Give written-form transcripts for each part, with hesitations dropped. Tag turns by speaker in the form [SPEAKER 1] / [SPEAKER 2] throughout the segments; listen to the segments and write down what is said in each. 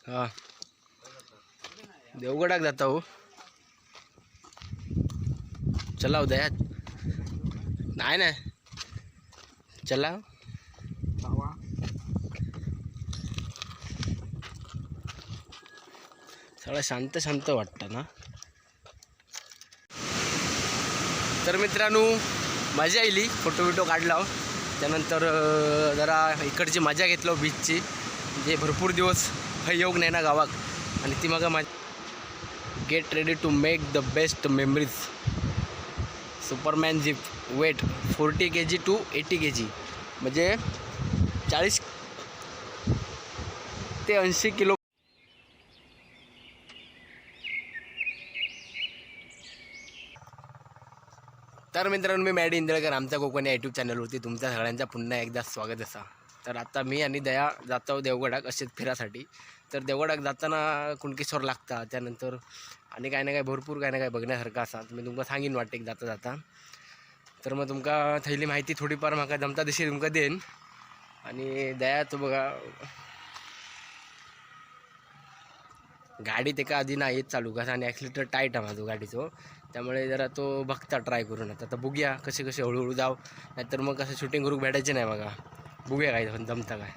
[SPEAKER 1] हा देवगडाक जाता हो. चला हो दया. नाही नाही चला. सगळं शांत शांत वाटतं ना. तर मित्रांनो मजा आली, फोटो बिटो काढला. त्यानंतर जरा इकडची मजा घेतलो बीचची, म्हणजे भरपूर दिवस योग नाही ना गावाक. आणि ती मग माझ get ready to make the best memories. Superman zip weight 40 kg to 80 kg, म्हणजे 40 ते 80 किलो. तर मित्रांनो मी मॅडी इंदळकर, आमच्या कोकण या यूट्यूब चॅनलवरती तुमच्या सगळ्यांचा पुन्हा एकदा स्वागत असा. तर आता मी आणि दया जातो देवगडाक असेच फिरासाठी. तर देवगडाक जाताना कुणकेश्वर लागता, त्यानंतर आणि काय ना काय भरपूर काय ना काय बघण्यासारखं असा मी तुमका सांगीन वाटेक जाता जाता. तर मग तुमका थैली माहिती थोडीफार म्हाका जमता तशी तुमका देईन. आणि दया तो बघा गाडी तेका आधी नाही येत चालू कसा, आणि ॲक्सिलेटर टाईट आहे माझं गाडीचो, त्यामुळे जरा तो बघता ट्राय करून. आता आता बघूया कसे कसे हळूहळू जाव, नाहीतर मग कसं शूटिंग करूक भेटायचे नाही बघा. बघूया काय जमता काय.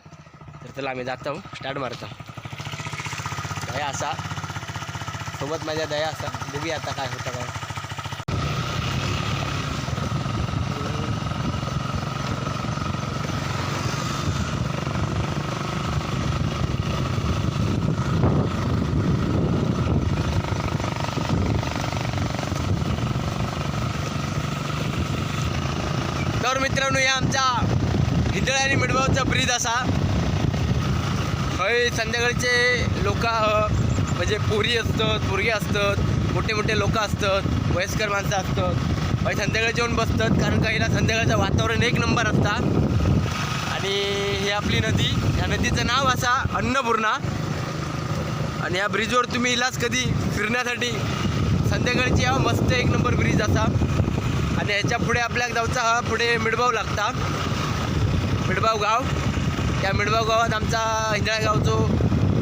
[SPEAKER 1] तर चला आम्ही जातो, स्टार्ट मारतो. दया असा सोबत माझ्या दया असा, बघूया आता काय होतं काय. तर मित्रांनो या आमच्या हिंदळे आणि मिडगावचा ब्रिज असा हय. संध्याकाळचे लोक म्हणजे पोरी असतात, पोरगे असतात, मोठे मोठे लोक असतात, वयस्कर माणसं असतात, हय संध्याकाळी जेवण बसतात, कारण का हिला संध्याकाळचं वातावरण एक नंबर असता. आणि ही आपली नदी, या नदीचं नाव असा अन्नपूर्णा. आणि या ब्रिजवर तुम्ही इलाज कधी फिरण्यासाठी संध्याकाळची हा मस्त एक नंबर ब्रिज असा. आणि ह्याच्या पुढे आपल्या जाऊचा हा पुढे मिडबाव लागता, मिडबाव गाव. त्या मिडबाव गावात आमचा हिंदळा गावचो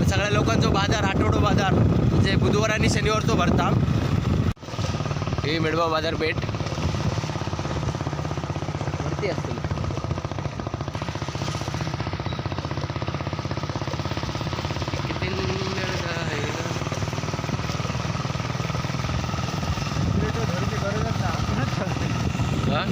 [SPEAKER 1] सगळ्या लोकांचो बाजार, आठवडो बाजार, म्हणजे बुधवार आणि शनिवार तो भरता. हे मिडबाव बाजारपेठ वरती असतील. किती हा?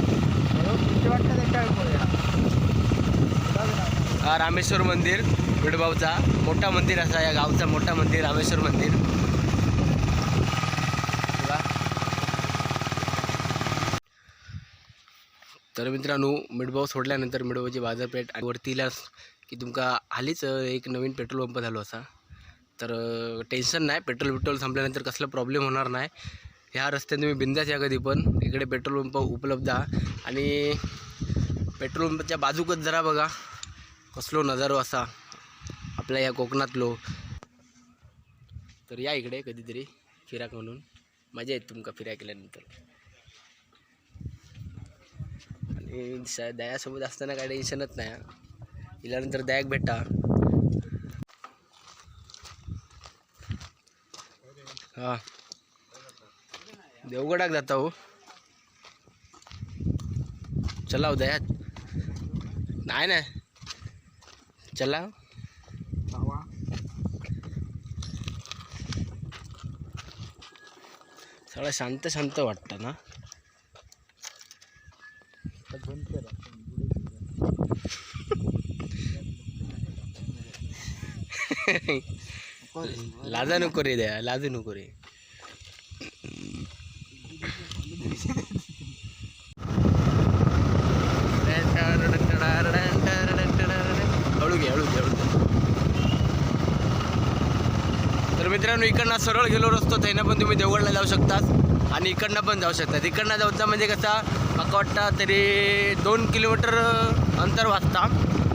[SPEAKER 1] हा रामेश्वर मंदिर मिडबावचा मोठा मंदिर असा, या गावचा मोठा मंदिर रामेश्वर मंदिर. बघा. तर मित्रांनो मिडबाव सोडल्यानंतर मिडबावची बाजारपेठ आणि वरतीला की तुमका हालीच एक नवीन पेट्रोल पंप झालो असा. तर टेन्शन नाही, पेट्रोल बिट्रोल संपल्यानंतर कसला प्रॉब्लेम होणार नाही. ह्या रस्त्याने तुम्ही बिंदास या कधी पण, इकडे पेट्रोल पंप उपलब्ध आहे. आणि पेट्रोल पंपच्या बाजूकच जरा बघा कसलो नजारो असा आपल्या या कोकणातलो. तर या इकडे कधीतरी फिराक म्हणून, मजा येत तुमका फिराय केल्यानंतर. आणि दयासोबत असताना काय टेन्शनच नाही. इल्यानंतर दयाक भेटा. हा देवगडाक जाता हो. चला हो दया. नाही नाही चला. सगळं शांत शांत वाटतं ना. लाजा नको रे दया, लाजू नको रे. हळू घे, हळू घे, हळू घे. तर मित्रांनो इकडनं सरळ गेलो रस्तो त्यानं पण तुम्ही देवगडला जाऊ शकतात आणि इकडनं पण जाऊ शकतात. इकडनं जाऊचा म्हणजे कसा म्हाका वाटतं तरी 2 किलोमीटर अंतर वाचता,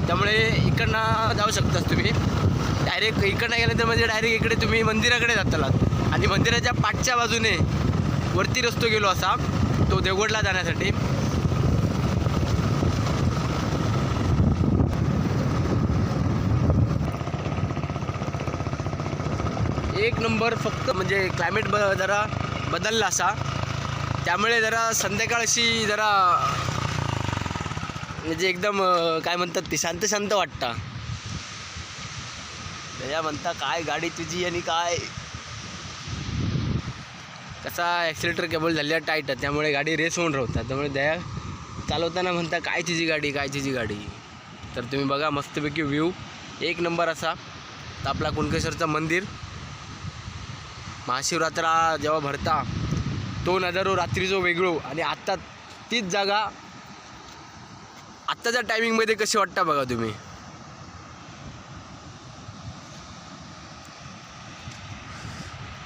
[SPEAKER 1] त्यामुळे इकडनं जाऊ शकतास तुम्ही डायरेक्ट. इकडनं गेलं तर म्हणजे डायरेक्ट इकडे तुम्ही मंदिराकडे जातालात. आणि मंदिराच्या पाठच्या बाजूने वरती रस्तो गेलो असा तो देवगडला जाण्यासाठी. एक नंबर. फक्त म्हणजे क्लायमेट जरा बदलला असा, त्यामुळे जरा संध्याकाळशी जरा म्हणजे एकदम काय म्हणतात ते शांत शांत वाटतं. त्याच्या म्हणता काय गाडी तुझी आणि काय कसा ॲक्सिलेटर केबल झालेला टाईट आहे, त्यामुळे गाडी रेस होऊन राहतात. त्यामुळे दया चालवताना म्हणता काय तुझी गाडी, काय तुझी गाडी. तर तुम्ही बघा मस्तपैकी व्ह्यू एक नंबर असा. तर आपला कुणकेश्वरचं मंदिर महाशिवरात्रा जेव्हा भरता तो नजारो रात्रीचो वेगळो, आणि आत्ता तीच जागा आत्ताच्या टायमिंगमध्ये कशी वाटता बघा तुम्ही.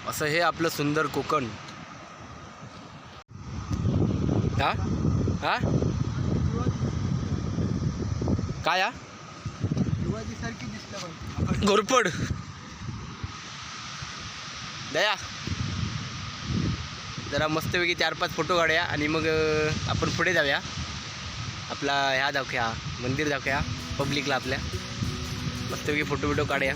[SPEAKER 1] असं हे आपलं सुंदर कोकण. हा हा काय हा
[SPEAKER 2] सारखी दिसलं पाहिजे.
[SPEAKER 1] घोरपड दया जरा मस्तपैकी 4-5 फोटो काढूया आणि मग आपण पुढे जाऊया. आपला ह्या दाखवूया मंदिर दाखवूया पब्लिकला आपल्या, मस्तपैकी फोटो बिटो काढूया.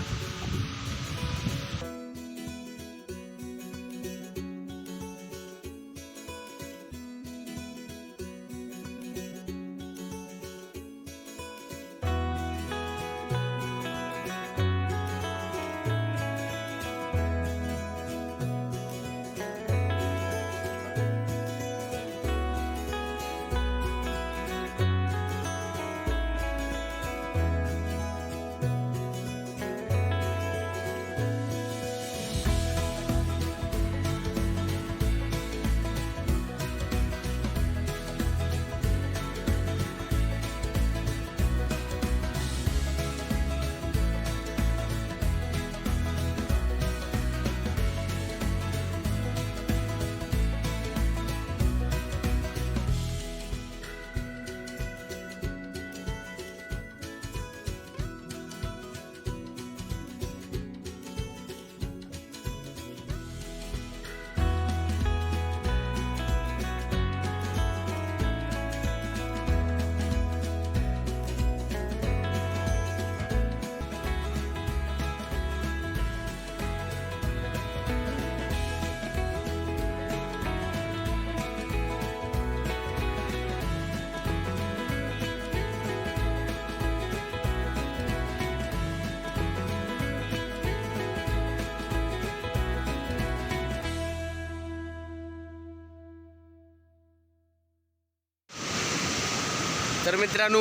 [SPEAKER 1] तर मित्रांनो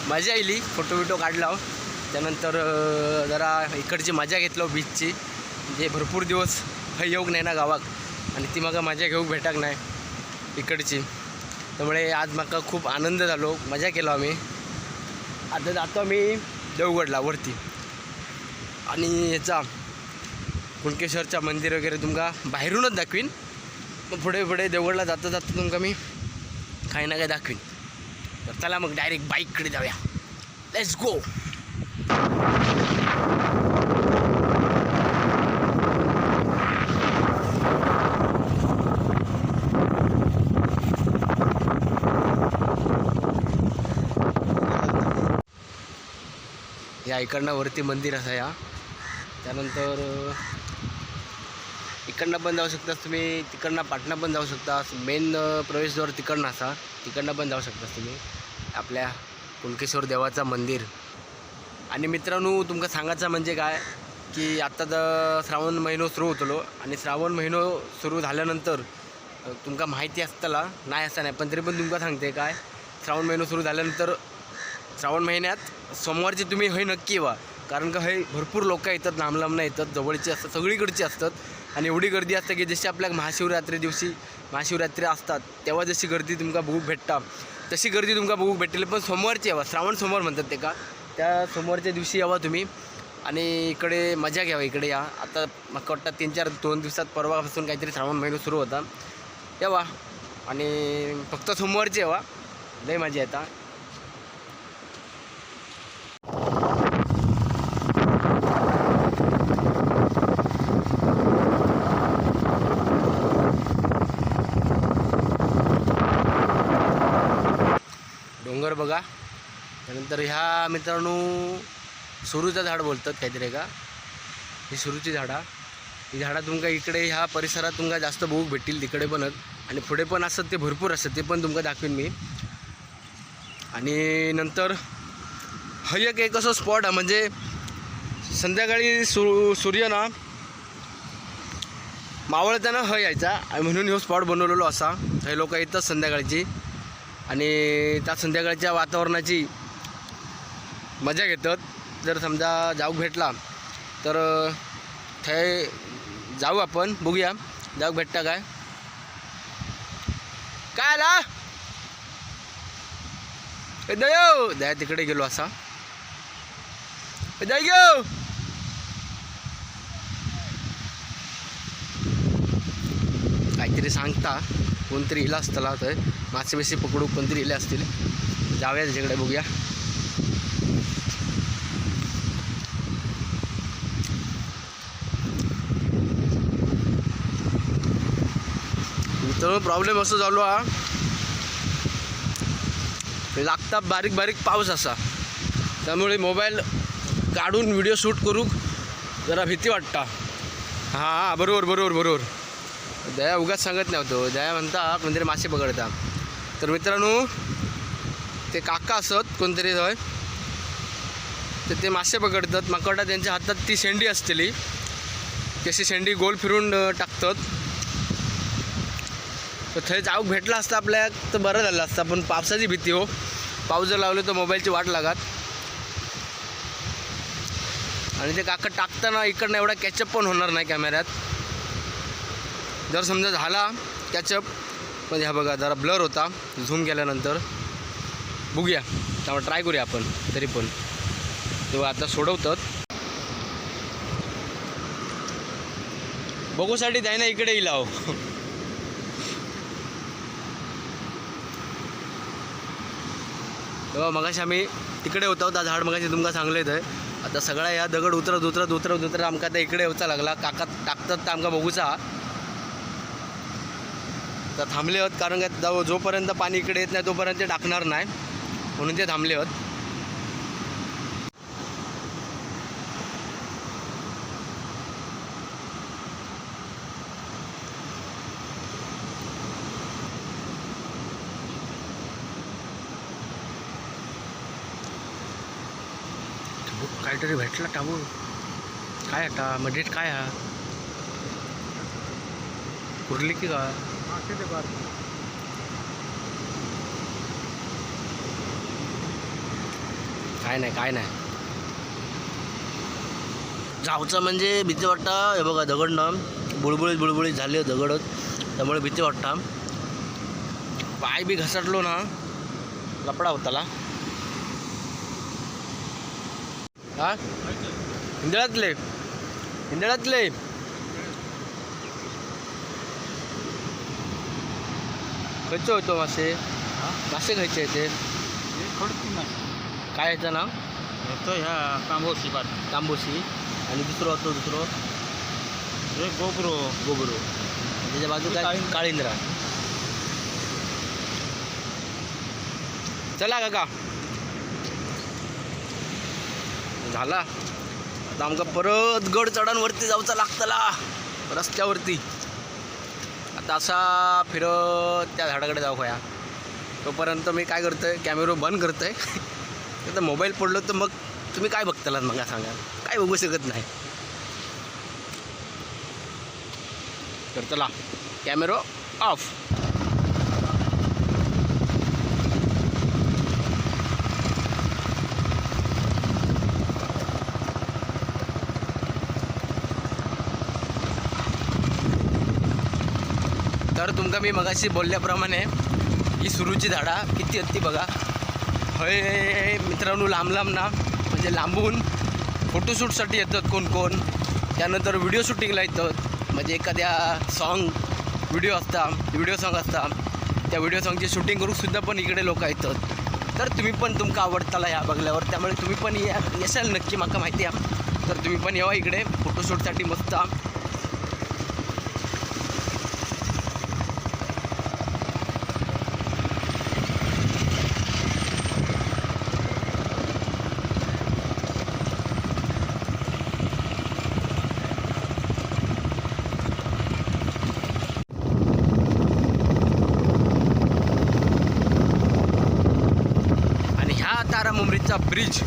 [SPEAKER 1] मजा आली, फोटो बिटो काढला. त्यानंतर जरा इकडची मजा घेतलो बीचची, म्हणजे भरपूर दिवस येऊक नाही ना गावाक आणि ती म्हाका मजा घेऊक भेटाक नाही इकडची. त्यामुळे आज म्हाका खूप आनंद झालो, मजा केलो आम्ही. आता जातो आम्ही देवगडला वरती आणि ह्याचा कुणकेश्वरचा मंदिर वगैरे तुमका बाहेरूनच दाखवीन. मग पुढे पुढे देवगडला जाता जाता तुमका मी काही ना काही दाखवीन. तर चला मग डायरेक्ट बाईककडे जाऊया, let's go. या इकडनं वरती मंदिर असा या, त्यानंतर इकडनं पण जाऊ शकता तुम्ही, तिकडनं पाटणा पण जाऊ शकता. मेन प्रवेशद्वार तिकडनं असा, तिकडनं पण जाऊ शकता तुम्ही आपल्या कुणकेश्वर देवाचा मंदिर. आणि मित्रांनो तुमका सांगायचं म्हणजे काय की आत्ता तर श्रावण महिनो सुरू होतलो आणि श्रावण महिनो सुरू झाल्यानंतर तुमका माहिती असतला नाही असं नाही, पण तरी पण तुमका सांगते काय, श्रावण महिनो सुरू झाल्यानंतर श्रावण महिन्यात सोमवारची तुम्ही हय नक्की येवा, कारण का हय भरपूर लोक येतात, लांब लांबनं येतात, जवळची असतात, सगळीकडची असतात. आणि एवढी गर्दी असते की जशी आपल्या महाशिवरात्री दिवशी महाशिवरात्री असतात तेव्हा जशी गर्दी तुमका बघूक भेटता तशी गर्दी तुमका बघूक भेटेल. पण सोमवारची यावा, श्रावण सोमवार म्हणतात ते का, त्या सोमवारच्या दिवशी यावा तुम्ही आणि इकडे मजा घ्यावा, इकडे या. आता मला वाटतं 3-4-2 दिवसात परवापासून काहीतरी श्रावण महिना सुरू होता, यावा आणि फक्त सोमवारची यावा, लय मजा येतात. डोंगर बघा. त्यानंतर ह्या मित्रांनो सुरूचं झाड बोलतात काहीतरी का, ही सुरूची झाडा. ही झाडां तुमकां इकडे ह्या परिसरात तुमकां जास्त बघूक भेटतील, तिकडे पण आहेत आणि पुढे पण असतात, ते भरपूर असतात, ते पण तुमका दाखवीन मी. आणि नंतर हा एक एक असं स्पॉट आहे, म्हणजे संध्याकाळी सूर्य ना मावळताना हय यायचा आणि म्हणून ह्यो स्पॉट बनवलेलो असा. हे लोक येतात संध्याकाळची आणि त्या संध्याकाळच्या वातावरणाची मजा घेतात. जर समजा जाऊ भेटला तर थंय जाऊ आपण, बघूया जाऊ भेटता काय. काय आला ए दयो, दया तिकडे गेलो असा. ए दया गो, काहीतरी सांगता कोणतरी इला असतला तर मासे बिसे पकडू कोणतरी इले असतील, जाऊया त्याच्याकडे बघूया. तर प्रॉब्लेम असं चालू हा, लागता बारीक बारीक पाऊस असा, त्यामुळे मोबाईल काढून व्हिडिओ शूट करूक जरा भीती वाटता. हां हां बरोबर बरोबर बरोबर, दया उगाच सांगत नव्हतो, दया म्हणता कोणतरी मासे पकडता. तर मित्रांनो ते काका असत कोणतरी थंय, तर ते मासे पकडतात. म्हाका वाटता त्यांच्या हातात ती शेंडी असतली, तशी शेंडी गोल फिरून टाकतात. तर थंय जाऊक भेटला असता आपल्याक तर बरं झालं असतं, पण पावसाची भीती हो. पाऊस जर लावले तर मोबाईलची वाट लागत. आणि ते काका टाकताना इकडनं एवढा कॅचअप पण होणार नाही कॅमेऱ्यात. जर समजा झाला कॅचअप, पण ह्या बघा जरा ब्लर होता झूम केल्यानंतर. बघूया, त्यामुळे ट्राय करूया आपण तरी पण. तेव्हा आता सोडवतात बघूसाठी जाय ना इकडे येईल अहो. तेव्हा मगाशी आम्ही तिकडे होतो, त्या झाड मगाशी तुमका सांगले थंय. आता सगळा ह्या दगड उतरत उतरत उतरत उतरत आमका आता इकडे येवचा लागला. काका टाकतात तर आमका बघूचा. तर थांबले होत, कारण का जोपर्यंत पाणी इकडे येत नाही तोपर्यंत ते टाकणार नाही, म्हणून ते थांबले होत. काहीतरी भेटला टाबू. काय आता मध्येच काय हा कुर्ली की का
[SPEAKER 2] मासे ते बार.
[SPEAKER 1] काय नाही काय नाही, जावचं म्हणजे भीती वाटतं. हे बघा दगड ना बुळबुळीत बुळबुळीत झाले दगडच, त्यामुळे भीती वाटतं. पाय बी घसरलो ना लपडा होताला. हा हिंदळातले हिंदळातले खयचो होतो मासे? मासे खायचे ते?
[SPEAKER 2] खडकी मासे.
[SPEAKER 1] काय याचं नाव?
[SPEAKER 2] तो ह्या तांबोशी बार.
[SPEAKER 1] तांबोशी. आणि दुसरं होतो दुसरं
[SPEAKER 2] हे गोबरो.
[SPEAKER 1] गोबरो. त्याच्या बाजू काय?
[SPEAKER 2] काळिंद्रा.
[SPEAKER 1] काळिंद्रा. चला काका, झाला आता आमका परत गड चढांवरती जाऊचा लागतला रस्त्यावरती. आता असा फिरत त्या झाडाकडे जाऊ खया. तोपर्यंत मी काय करतोय, कॅमेरो बंद करतोय. आता मोबाईल पडलो तर मग तुम्ही काय बघतालात मग सांगा, काय बघू शकत नाही. तर चला कॅमेरो ऑफ. तर तुमका मी मगाशी बोलल्याप्रमाणे ही सुरूची झाडा किती आहेत ती बघा. हय मित्रांनो, लांब लांब ना म्हणजे लांबून फोटोशूटसाठी येतात कोण कोण, त्यानंतर व्हिडिओ शूटिंगला येतात. म्हणजे एखाद्या सॉन्ग व्हिडिओ असता, व्हिडिओ सॉन्ग असता, त्या व्हिडिओ सॉन्गची शूटिंग करूनसुद्धा पण इकडे लोक येतात. तर तुम्ही पण तुमका आवडताला ह्या बघल्यावर, त्यामुळे तुम्ही पण या येसाल नक्की, माका माहिती आहे. तर तुम्ही पण यावा इकडे फोटोशूटसाठी मस्त. पवनचक्कीचा ब्रिज.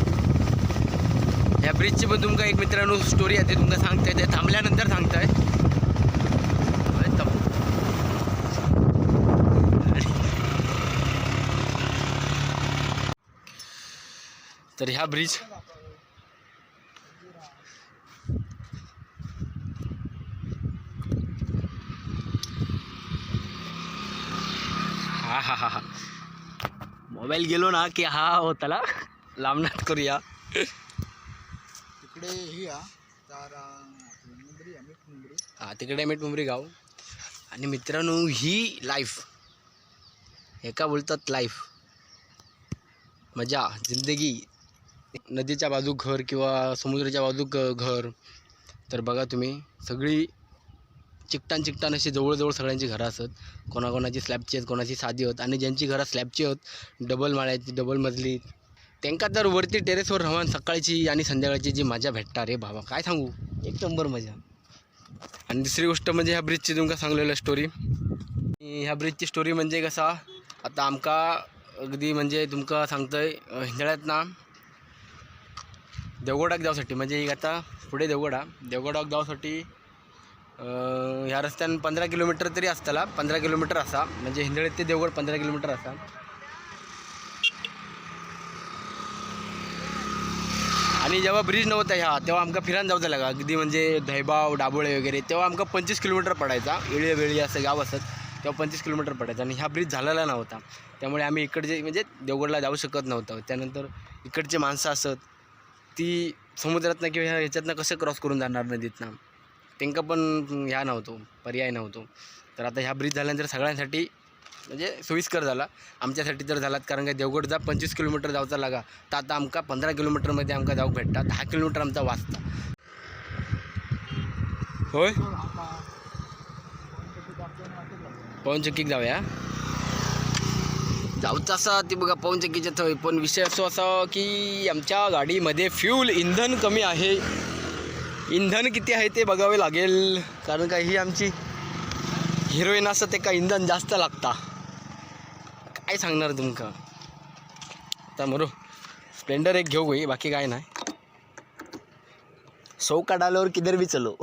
[SPEAKER 1] ह्या ब्रिजची पण तुमका एक मित्रांनो स्टोरी आहे, ते तुमका सांगताय, ते थांबल्यानंतर सांगताय. अरे तर ह्या ब्रिज हा हा हा हा मोबाईल गेलो ना की हा होताला लांबनात करूया.
[SPEAKER 2] तिकडे ही हा तर मुंबरी, अमित मुंबरी.
[SPEAKER 1] हा, तिकडे मीठ मुंबरी गाव. आणि मित्रांनो, ही लाईफ एका बोलतात लाईफ, मजा जिंदगी. नदीच्या बाजू घर किंवा समुद्राच्या बाजू घर. तर बघा तुम्ही, सगळी चिकटान चिकटान अशी जवळजवळ सगळ्यांची घरं असत. कोणाकोणाची स्लॅबची आहेत, कोणाची साधी आहेत. आणि ज्यांची घरं स्लॅबची आहेत, डबल माळ्याची, डबल मजली, त्यांका तर वरती टेरेसवर राहून सकाळची आणि संध्याकाळची जी मजा भेटणार रे बाबा, काय सांगू, एक नंबर मजा. आणि दुसरी गोष्ट म्हणजे ह्या ब्रिजची तुमका सांगलेलं स्टोरी. ह्या ब्रिजची स्टोरी म्हणजे कसा, आता आमका अगदी म्हणजे तुमका सांगतंय, हिंदळ्यात ना देवगडाक जावसाठी, म्हणजे एक आता पुढे देवगडा, देवगडाक जावसाठी ह्या रस्त्यान 15 किलोमीटर तरी असताला, 15 किलोमीटर असा, म्हणजे हिंदळीत ते देवगड 15 किलोमीटर असा. आणि जेव्हा ब्रिज नव्हता ह्या, तेव्हा आमका फिरायला जावं लागा अगदी म्हणजे दहिबाव, डाबोळे वगैरे, तेव्हा आमका 25 किलोमीटर पडायचा. इळे वेळी असं गाव असत, तेव्हा 25 किलोमीटर पडायचा. आणि ह्या ब्रिज झालेला नव्हता, त्यामुळे आम्ही इकडचे म्हणजे देवगडला जाऊ शकत नव्हतो. त्यानंतर इकडचे माणसं असत ती समुद्रातनं किंवा ह्या ह्याच्यातनं कसं क्रॉस करून जाणार नदीतनं, त्यांका पण ह्या नव्हतो, पर्याय नव्हतो. तर आता ह्या ब्रिज झाल्यानंतर सगळ्यांसाठी म्हणजे सोयीस्कर झाला, आमच्यासाठी तर झालात. कारण काय देवगडचा 25 किलोमीटर जावचा लागा, तर आता आमका 15 किलोमीटरमध्ये आमका जाऊक भेटता, 10 किलोमीटर आमचा वाचता. होय, पवनचक्कीक जाऊया. जाऊचा असा ती बघा पवनचक्कीच्या थंय, पण विषय असो असा की आमच्या गाडीमध्ये फ्यूल इंधन कमी आहे. इंधन किती आहे ते बघावे लागेल, कारण का ही आमची हिरोईन असं ते का इंधन जास्त लागता. काय सांगणार तुमका आता. मरो स्प्लेंडर एक घेऊ गई, बाकी काय नाही. सौ का डालोर किधर भी चलो.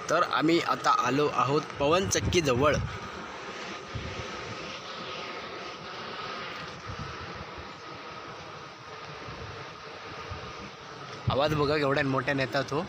[SPEAKER 1] तर आम्ही आता आलो आहोत पवनचक्कीजवळ. आवाज बघा केवढ्या मोठ्या नेतात हो.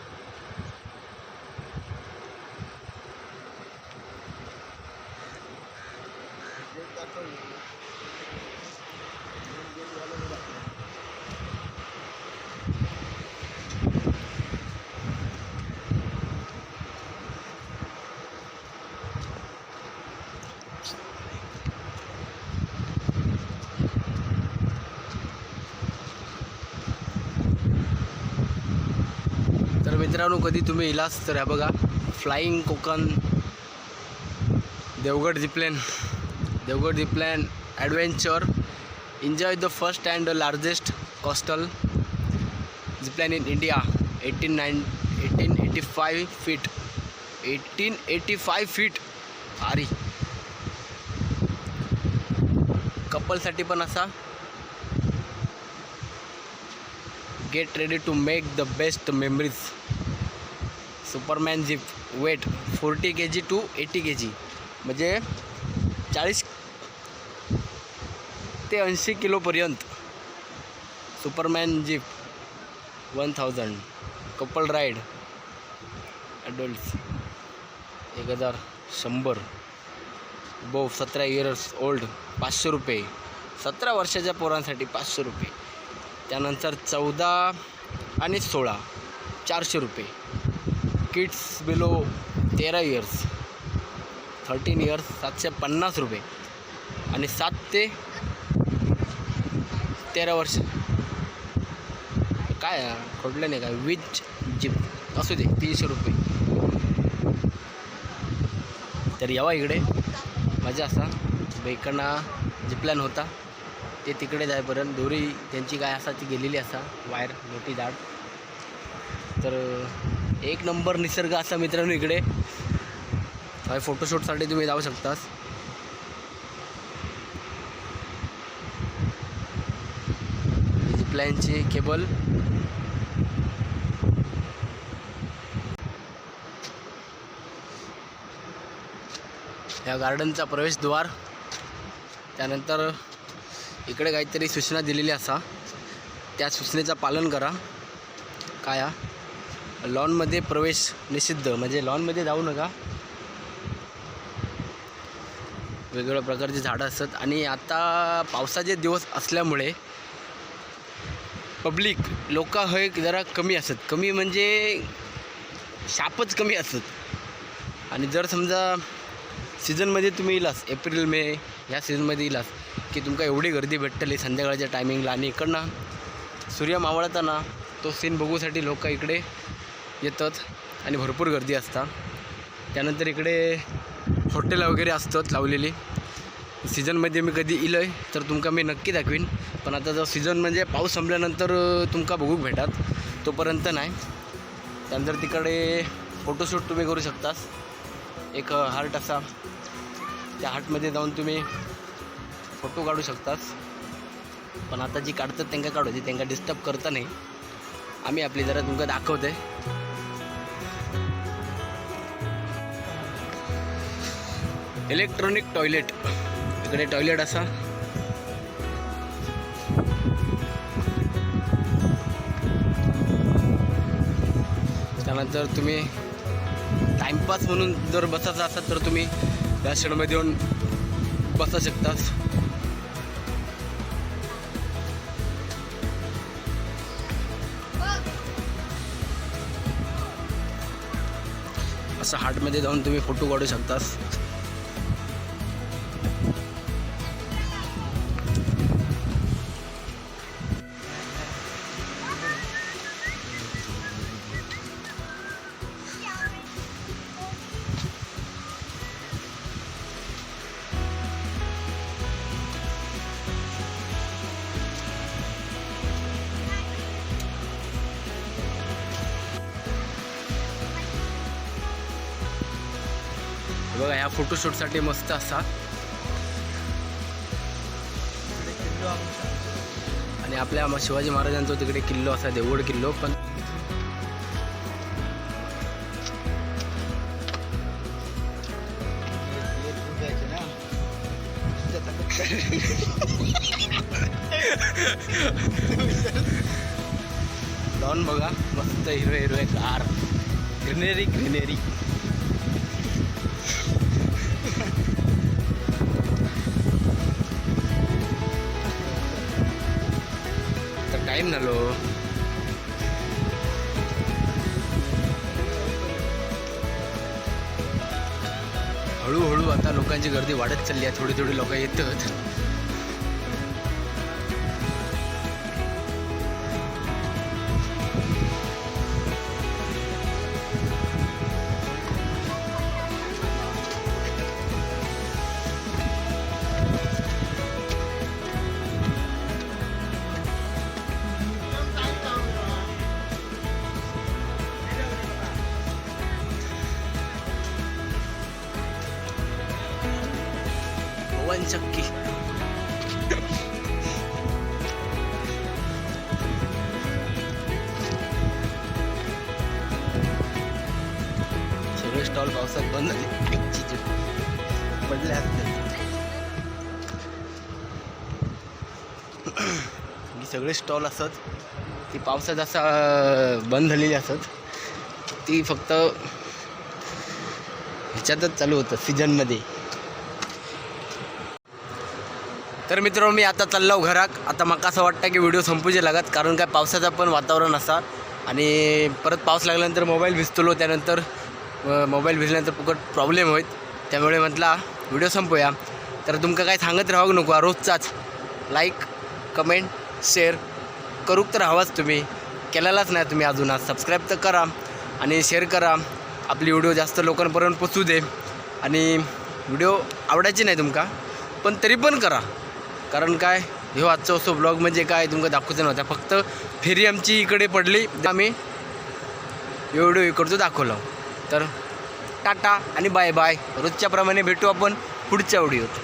[SPEAKER 1] तर मित्रांनो, कधी तुम्ही इलास तर ह्या बघा flying Konkan Devgad zipline, Devgad zipline adventure, enjoy the first and largest coastal zipline in India, 1885 feet, 1885 feet. भारी. कपलसाठी पण असा. Get ready to make the best memories. Superman zip weight 40 kg to 80 kg, म्हणजे 40 ते 80 किलोपर्यंत. Superman zip 1000, couple ride adults 1100, above 17 years old 500 रुपये, 17 वर्षाच्या पोरांसाठी 500 रुपये. त्यानंतर 14 आणि 16 400 रुपये. किड्स बिलो 13 इयर्स, 13 इयर्स 750 रुपये. आणि 7 ते 13 वर्ष काय खोडलं नाही काय, विथ जिप असू दे, 300 रुपये. तर यावा इकडे, मजा असा. इकडनं जिपलाईन होता ते तिकडे जाईपर्यंत दोरी त्यांची काय असा ती गेलेली असा, वायर मोठी जाड. तर एक नंबर निसर्ग असा मित्रांनो इकडे. काय फोटोशूटसाठी तुम्ही जाऊ शकतास. पाईपलाईनची केबल. या गार्डनचा प्रवेशद्वार. त्यानंतर इकडे काहीतरी सूचना दिलेली असा, त्या सूचनेचं पालन करा. काय हा? लॉनमध्ये प्रवेश निषिद्ध, म्हणजे लॉनमध्ये जाऊ नका. वेगवेगळ्या प्रकारची झाडं असतात आणि आता पावसाचे दिवस असल्यामुळे पब्लिक लोक हे जरा कमी असत, कमी म्हणजे शापच कमी असत. आणि जर समजा सीझनमध्ये तुम्ही इलास, एप्रिल मे ह्या सीझनमध्ये इलास की तुमका एवढी गर्दी भेटतली संध्याकाळच्या टायमिंगला. आणि इकडनं सूर्य मावळताना तो सीन बघूसाठी लोक इकडे येतात आणि भरपूर गर्दी असतात. त्यानंतर इकडे हॉटेल वगैरे असतात लावलेली. सीझनमध्ये मी कधी इलय तर तुमका मी नक्की दाखवीन, पण आता जो सीझन म्हणजे पाऊस संपल्यानंतर तुमका बघूक भेटात, तोपर्यंत नाही. त्यानंतर तिकडे फोटोशूट तुम्ही करू शकतास. एक हार्ट असा, त्या हार्टमध्ये जाऊन तुम्ही फोटो काढू शकतास. पण आता जी काढतात त्यांना काढू दे, त्यांना डिस्टर्ब करता नाही. आम्ही आपली जरा तुमका दाखवते. इलेक्ट्रॉनिक टॉयलेट, इकडे टॉयलेट असा. त्यानंतर तुम्ही टाइमपास म्हणून जर बसायचा असाल तर तुम्ही या शेडमध्ये येऊन बसू शकतास. असं हार्टमध्ये जाऊन तुम्ही फोटो काढू शकतास. हे बघा, ह्या फोटोशूटसाठी मस्त असा.
[SPEAKER 2] इकडे किल्लो आमचा.
[SPEAKER 1] आणि आपल्या शिवाजी महाराजांचा तिकडे किल्लो असा, देवगड किल्लो पण.
[SPEAKER 2] हे जायचे ना.
[SPEAKER 1] लॉन बघा मस्त, हिरवे हिरवे गार, ग्रीनरी ग्रीनरी. तर टाईम झालो. हळूहळू आता लोकांची गर्दी वाढत चालली आहे, थोडी थोडी लोक येतात. पवन चक्की. सगळे स्टॉल पावसात बंद झाले. आईची जीभ. पडले असते ही सगळे स्टॉल असत ती पावसात असं बंद झालेली असत. ती फक्त ह्याच्यातच चालू होतं सीझनमध्ये. तर मित्रांनो, मी आता चाललो घराक. आता माका असं वाटतं की व्हिडिओ संपूचे लागत, कारण काय पावसाचं पण वातावरण असा आणि परत पाऊस लागल्यानंतर मोबाईल भिजतलो, त्यानंतर मोबाईल भिजल्यानंतर फुकट प्रॉब्लेम होईल. त्यामुळे म्हटला व्हिडिओ संपूया. तर तुमका काय सांगत राहू नको, रोजचाच लाईक कमेंट शेअर करूक तर हवाच, तुम्ही केलेलाच नाही तुम्ही अजून. आज सबस्क्राईब तर करा आणि शेअर करा, आपली व्हिडिओ जास्त लोकांपर्यंत पोचू दे. आणि व्हिडिओ आवडायची नाही तुमका पण तरी पण करा, कारण काय ह्यो आजचा असो ब्लॉग म्हणजे काय तुमका दाखवचं नव्हता, फक्त फेरी आमची इकडे पडली, आम्ही ह्यो व्हिडिओ इकडचं दाखवलं. तर टाटा आणि बाय बाय. रोजच्याप्रमाणे भेटू आपण पुढच्या व्हिडिओत.